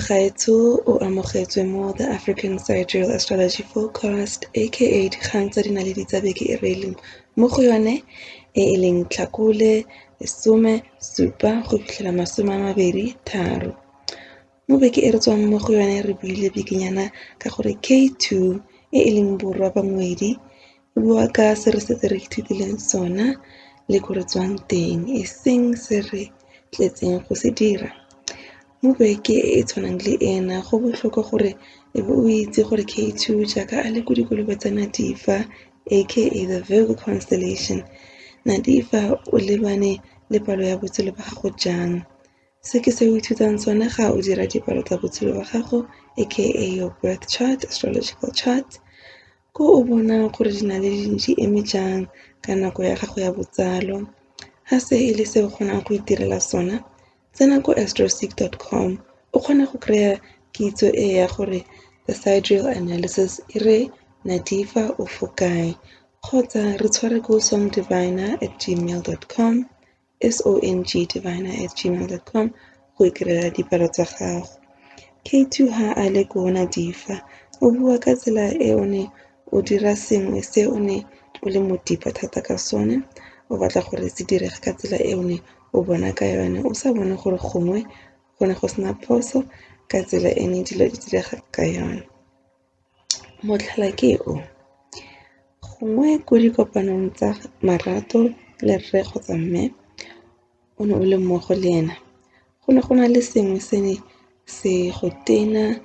Mogaetsho, o amogetswe mo The African Sidereal Astrology Forecast, aka dikgang tsa dinaledi tsa beke e re leng mo go yone, e e leng Tlhakole 17 go fitlhela 23. Mo beke e re tswang mo go yone re buile bikinyana ka gore K2 e e leng borwa ba ngwedi e bua ka se re setse re ithutileng sona le ko re tswang teng, e seng se re tletseng go se dira. Mo beke e e tshwanang le ena go botlhokwa gore e be o itse gore K2 jaaka a le ko dikolobe tsa Nadifa aka the Virgo constellation, Nadifa o lebane le palo ya botshelo ba gago jang. Se ke se o ithutang sone ga o dira dipalo tsa botshelo ba gago aka your birth chart, astrological chart, ko o bonang gore dinaledi di eme jang ka nako ya gago ya botsalo. Ha se e le se o kgonang go itirela sona, tsena ko astroseek.com o kgone go kry-a kitso e ya gore the sidereal analysis e re Nadifa o fo kae, kgotsa re tshware ko songdiviner@gmail.com, songdiviner@gmail.com go ikry-ela dipalo tsa gago. K2 ha a le ko Nadifa o bua ka tsela e o ne o dira sengwe se o ne o le modipa thata ka sone, o batla gore se direge ka tsela e o ne o bona ka yone, o sa bone gore gongwe go ne go sena phoso ka tsela e ne dilo di direga ka yone. Motlhala ke o, gongwe ko dikopanong tsa marato le rre kgotsa mme o ne o le mmogo le ena, go ne go na le sengwe se ne se go tena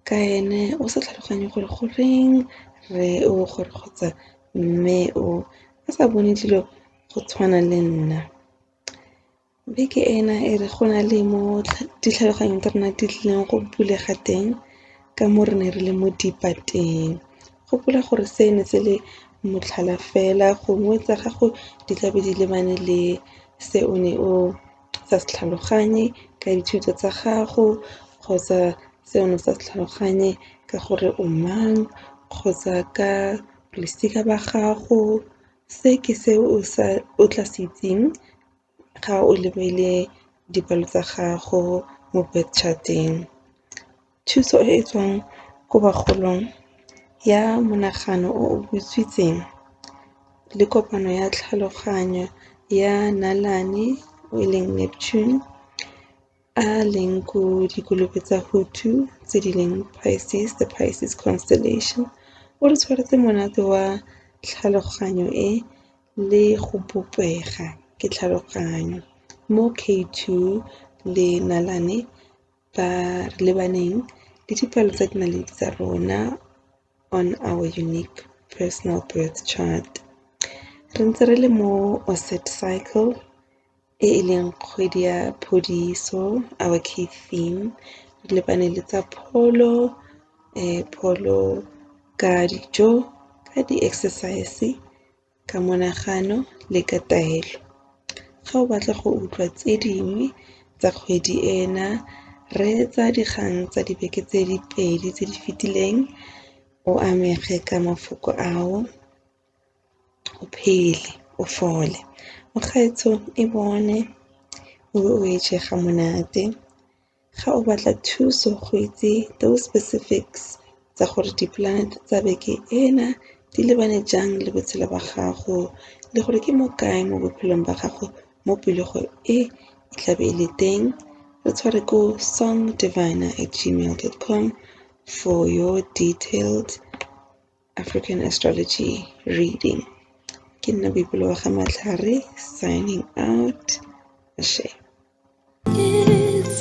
ka ene o sa tlhaloganye gore goreng rre o gore kgotsa mme o a sa bone dilo go tshwana le nna. Beke ena e re go na le mo ditlhaloganyo tsa rona di tlileng go bulega teng ka mo re ne re le mo dipateng. Gopola gore se ne se le motlhala fela gongwe tsa gago di tlabe di lebane le se o ne o sa se tlhaloganye ka dithuto tsa gago, kgotsa se o ne o sa se tlhaloganye ka gore o mang, kgotsa ka losika ba gago. Se ke se o tla se itseng ga o lebile dipalo tsa gago mo birth chart-eng. Thuso e e tswang ko bagolong ya monagano o o butswitseng le kopano ya tlhaloganyo ya nalane o e leng Neptune a leng ko dikolobe tsa Hutu tse di leng Pisces, the Pisces constellation, o re tshwaretse monate wa tlhaloganyo e le go bopega ke tlhaloganyo mo K2 le nalane ba lebaneng le dipalo tsa dinaledi tsa rona on our unique personal birth chart. Re ntse re le mo Auset cycle e e leng kgwedi ya phodiso, our key theme, re lebane le tsa pholo, pholo ka dijo, ka di-exercise, ka monagano le ka taelo. Ga o batla go utlwa tse dingwe tsa kgwedi ena, reetsa dikgang tsa dibeke tse di pedi tse di fetileng, o amege ka mafoko ao, o phele o fole. Mogaetsho e bone o be o e je ga monate. Ga o batla thuso go itse those specifics tsa gore di-planet tsa beke ena di lebane jang le botshelo ba gago le gore ke mo kae mo bophelong ba gago mo pelego e e tlabe e le teng, re tshware ko songdiviner@gmail.com for your detailed African astrology reading. Ke nna Boipelo wa ga Matlhare signing out. Ashe. It's